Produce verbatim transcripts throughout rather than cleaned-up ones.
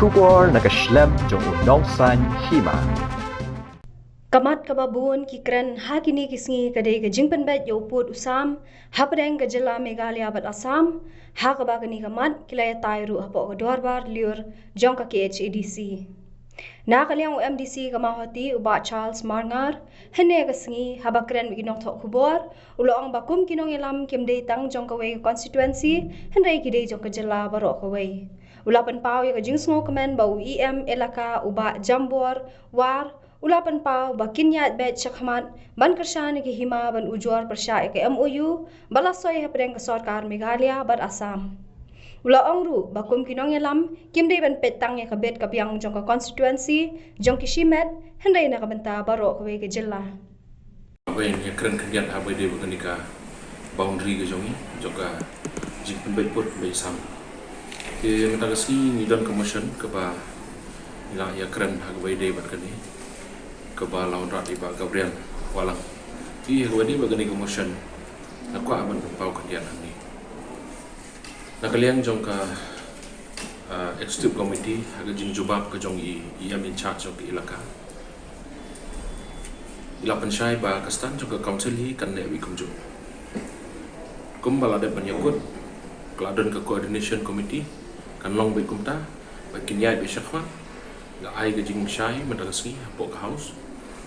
Khubor na ka shlem jong u Nongsaiñ Hima. Ka mat kaba bun ki kren ha kine ki sngi ka dei ka jingpynbeit ïa u pud u sam hapdeng ka jylla Meghalaya bad Assam, ha kaba kane ka mat ki la ïatai ruh hapoh ka dorbar lyiur jong ka K H A D C. Na ka liang u M D C ka Mawhati u Bah Charles Marngar, hynne ka sngi haba kren bad ki nongthoh khubor, u la ong ba kum ki nongïalam kim dei tang jong kawei ka constituency, hynrei ki dei jong ka jylla baroh kawei. U la pynpaw ïa ka jingsngewkmen ba u E M Elaka u Bah Jambor War, u la pynpaw ba kin ïaid beit shakhmat ban kyrshan ïa ka hima ban ujor pyrshah ïa ka M O U ba la soi hapdeng ka sorkar Meghalaya bad Assam. U la ong ruh ba kum ki nongïalam kim dei ban peit tang ïa ka bit ka biang jong ka constituency jong ki shimet, hynrei na ka bynta baroh kawei ka jylla. Ba ngin ïa kren khyndiat haba ïadei bad kane ka boundary ka jong ngi, jong ka jingpynbeit pud pynbeit sam. Te mynta ka sngi ngi don ka motion kaba ngi la ïa kren ha kaba ïadei bad kane, kaba la wanrah da i Bah Gabriel Wahlang. Te ha kaba ïadei bad kane ka motion, nga kwah ban pynpaw khyndiat hangne. Na ka liang jong ka, ah, executive committee, ha ka jingjubab ka jong i, i E M in charge jong ka elaka, i la pynshai ba ka stand jong ka council hi kan neh beit kumjuh. Kumba la dep ban ïakut, ka la don ka coordination committee, kan long beit kumta, ba kin ïaid beit shakhmat. Nga ai ka jingshai mynta ka sngi hapoh ka house.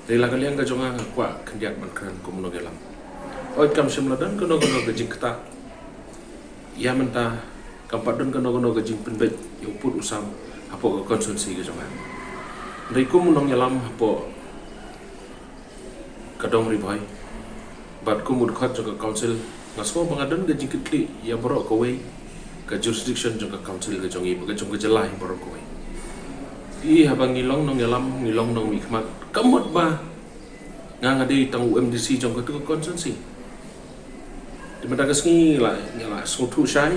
Te la ka liang ka jong nga, nga kwah khyndiat ban kren kum u nongïalam. Hooid, kam shym la don kano kano ka jingktah ïa mynta, kam pat don kano kano ka jingpynbeit ïa u pud u sam hapoh ka constituency ka jong nga. Hynrei kum u nongïalam hapoh ka dong Ri Bhoi bad kum u dkhot jong ka council, nga sngew ba nga don ka jingkitkhlieh ïa baroh kawei ka jurisdiction jong ka council ka jong ngi, ka jong ka jylla hi baroh kawei. Te haba ngi long nongïalam, ngi long nongmihkhmat, kam mut ba nga, nga dei tang u M D C jong katu ka constituency. Te mynta ka sngi la, ngi la sngewthuh shai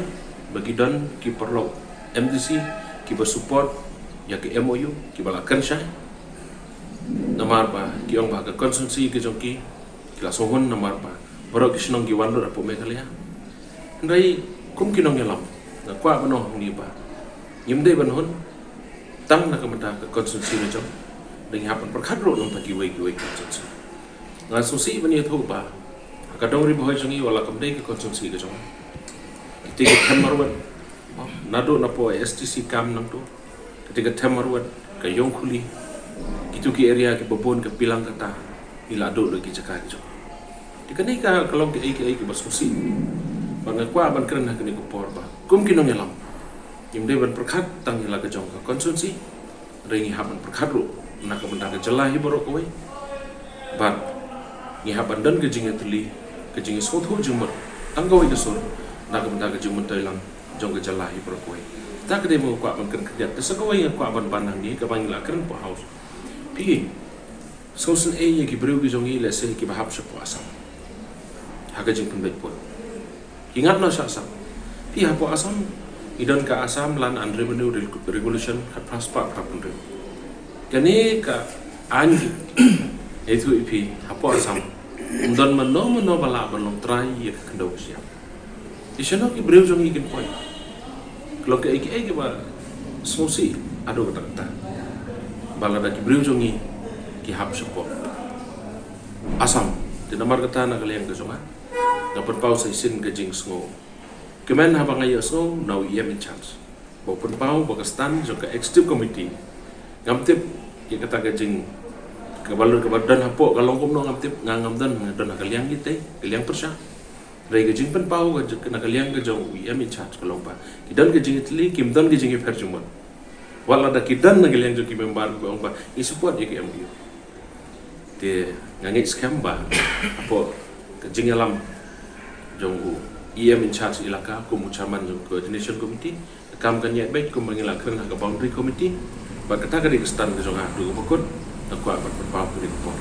ba ki don ki paralok M D C kiba support ïa ka M O U, kiba la kren shai. Namar ba ki ong ba ka constituency ka jong ki, ki la sngewhun namar ba baroh ki shnong ki wan lut hapoh Meghalaya. Hynrei kum ki nongïalam, nga kwah ban ong hangne ba ngim dei ban hun tang na ka bynta ka constituency la jong, dang hap ban pyrkhat ruh na ka bynta kiwei kiwei constituency. Nga sngewsih ban ïathuh ba ha ka dong Ri Bhoi jong ngi, wat la kam dei ka constituency ka jong, kita ki them marwet, naduh napoh S T C camp nangtu, kita ki them marwet, ka Ïongkhuli, kitu ki area kiba bun ka Pilang kata, ngi la duh da ki jaka ki jong. Te kane ka, ka long kaei kaei kaba sngewsih. Bad nga kwah ban kren ha kane ka por ba kum ki nongïalam, ngim dei ban pyrkhat tang ïa la ka jong ka constituency, hynrei ngi hap ban pyrkhat ruh na ka bynta ka jylla hi baroh kawei. Bad ngi hap ban don ka jingïatylli, ka jingïasngewthuh jingmut tang kawei ka sur na ka bynta ka jingmyntoi lang jong ka jylla hi baroh kawei. Te ka dei ba nga kwah ban kren khyndiat. Te sa kawei nga kwah ban ban hangne, kaba ngi la kren hapoh house. Phi sngewsynei ïa ki briew ki jong ngi, lehse kiba hap shapoh Assam ha ka jingpynbeit pud. Ki ngat noh sha Assam. Phi, hapoh Assam i don ka Assam Land and Revenue Reg-, Regulation khatphra spah phra phew hynriew. Kane ka aiñ, ïathuh ïa phi, hapoh Assam ym don mano mano ba lah ban long trai ïa ka khyndew ka shyiap. Te shano ki briew jong ngi kin poi? Ka long kaei kaei kaba sngewsih haduh katta katta ba lada ki briew jong ngi ki hap shapoh Assam. Te namar kata, na ka liang ka jong nga, nga pynpaw sa shisien ka jingsngewkmen haba nga ïohsngew na u E M in charge ba u pynpaw ba ka stand jong ka executive committee, ngam tip ïa kata ka jing, kaba lor kaba don hapoh ka long kumno, ngam tip. Nga ngam don, nga don ha ka liang kitei, ka liang pyrshah. Hynrei ka jingpynpaw ka j-, na ka liang ka jong u E M in charge ka long ba ki don ka jingïatylli, kim don ka jingïapher jingmut. Wat lada ki don na ka liang jong ki member kiba ong ba ngi support ïa ka M O U. Te nga ngeit skhem ba hapoh ka jingïalam jong u E M in charge elaka kum u chairman jong ka coordination committee, ka kam kan ïaid beit kumba ngi la kren ha ka boundary committee. Bad kata ka dei ka stand ka jong nga haduh kaba kut, nga kwah ban pynpaw ha kane ka por.